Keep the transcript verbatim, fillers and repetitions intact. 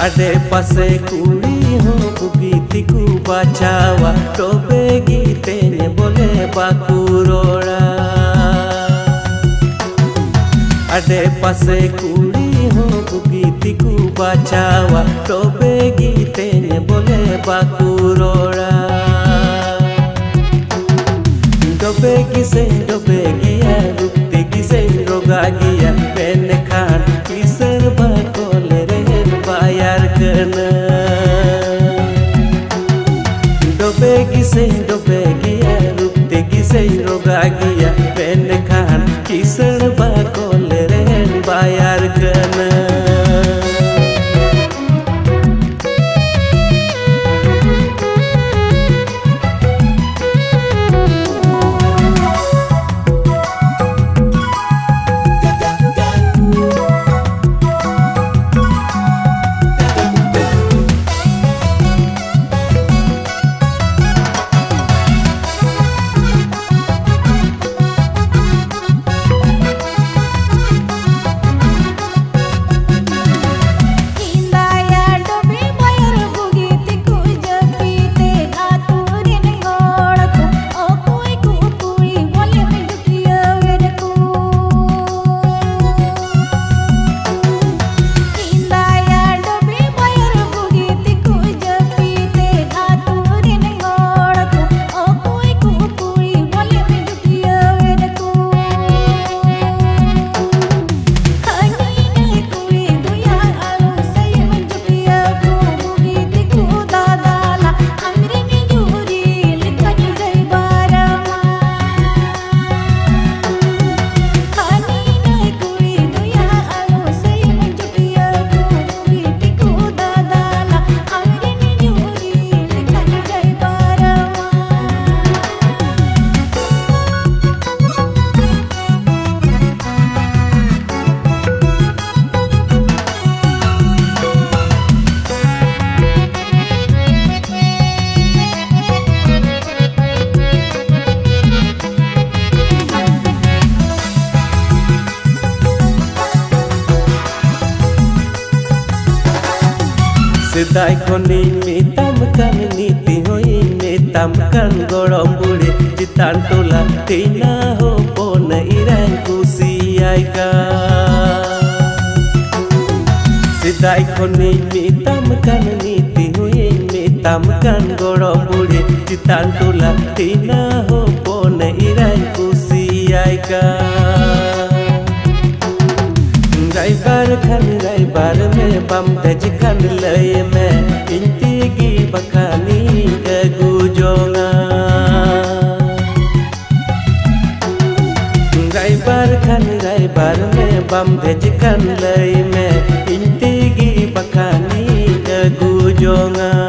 ᱟᱰᱮ ᱯᱟᱥᱮ ᱠᱩᱲᱤ ᱦᱚᱸ ᱵᱩᱜᱤ ᱛᱮᱠᱚ ᱵᱟᱪᱷᱟᱣᱟ, ᱛᱚᱵᱮ ᱜᱮ ᱛᱮᱧ ᱵᱚᱞᱮ ᱵᱟᱠᱚ ᱨᱚᱲᱟ᱾ ᱟᱰᱮ ᱯᱟᱥᱮ ᱠᱩᱲᱤ ᱦᱚᱸ ᱵᱩᱜᱤ ᱛᱮᱠᱚ ᱵᱟᱪᱷᱟᱣᱟ, ᱛᱚᱵᱮ ᱜᱮ ᱛᱮᱧ ᱵᱚᱞᱮ ᱵᱟᱠᱚ ᱨᱚᱲᱟ᱾ ᱰᱚᱵᱮ ᱜᱮᱥᱮ ᱰᱚᱵᱮ ᱜᱮᱭᱟ, ᱨᱩᱯ ᱛᱮ ᱜᱮᱥᱮ ᱨᱚᱜᱟ ᱜᱮᱭᱟ, ᱢᱮᱱᱠᱷᱟᱱ ᱠᱤᱥᱟᱹᱬ ᱵᱟᱠᱚ ᱞᱮᱨᱮᱱ ᱵᱟᱭᱟᱨ ᱠᱟᱱᱟ᱾ ᱰᱚᱵᱮ ᱜᱮᱥᱮ ᱰᱚᱵᱮ ᱜᱮᱭᱟ, ᱨᱩᱯ ᱛᱮ ᱜᱮᱥᱮ ᱨᱚᱜᱟ ᱜᱮᱭᱟ, ᱢᱮᱱᱠᱷᱟᱱ ᱠᱤᱥᱟᱹᱬ ᱵᱟᱠᱚ ᱞᱮᱨᱮᱱ ᱵᱟᱭᱟᱨ ᱠᱟᱱᱟ᱾ ᱥᱮᱫᱟᱭ ᱠᱷᱚᱱᱤᱧ ᱢᱮᱛᱟᱢ ᱠᱟᱱ, ᱱᱤᱛ ᱦᱚᱸᱧ ᱢᱮᱛᱟᱢ ᱠᱟᱱ, ᱜᱚᱲᱚᱢ ᱵᱩᱲᱦᱤ ᱪᱮᱛᱟᱱ ᱴᱚᱞᱟ ᱴᱷᱤᱱᱟ ᱦᱚᱯᱚᱱ ᱤᱨᱟᱧ ᱠᱩᱥᱤᱭᱟᱭ ᱠᱟᱱ᱾ ᱥᱮᱫᱟᱭ ᱠᱷᱚᱱᱤᱧ ᱢᱮᱛᱟᱢ ᱠᱟᱱ, ᱱᱤᱛ ᱦᱚᱸᱧ ᱢᱮᱛᱟᱢ ᱠᱟᱱ, ᱜᱚᱲᱚᱢ ᱵᱩᱲᱦᱤ ᱪᱮᱛᱟᱱ ᱴᱚᱞᱟ ᱴᱷᱤᱱᱟ ᱦᱚᱯᱚᱱ ᱤᱨᱟᱧ ᱠᱩᱥᱤᱭᱟᱭ ᱠᱟᱱ᱾ ᱨᱟᱭᱵᱟᱨ ᱠᱷᱟᱱ ᱨᱟᱭᱵᱟᱨ ᱢᱮ, ᱵᱟᱢ ᱫᱮᱡ ᱠᱷᱟᱱ ᱞᱟᱹᱭ ᱢᱮ, ᱤᱧ ᱛᱮᱜᱮ ᱵᱟᱠᱷᱟᱱᱤᱧ ᱟᱹᱜᱩ ᱡᱚᱝᱟ᱾ ᱨᱟᱭᱵᱟᱨ ᱠᱷᱟᱱ ᱨᱟᱭᱵᱟᱨ ᱢᱮ, ᱵᱟᱢ ᱫᱮᱡ ᱠᱷᱟᱱ ᱞᱟᱹᱭ ᱢᱮ, ᱤᱧ ᱛᱮᱜᱮ ᱵᱟᱠᱷᱟᱱᱤᱧ ᱟᱹᱜᱩ ᱡᱚᱝᱟ᱾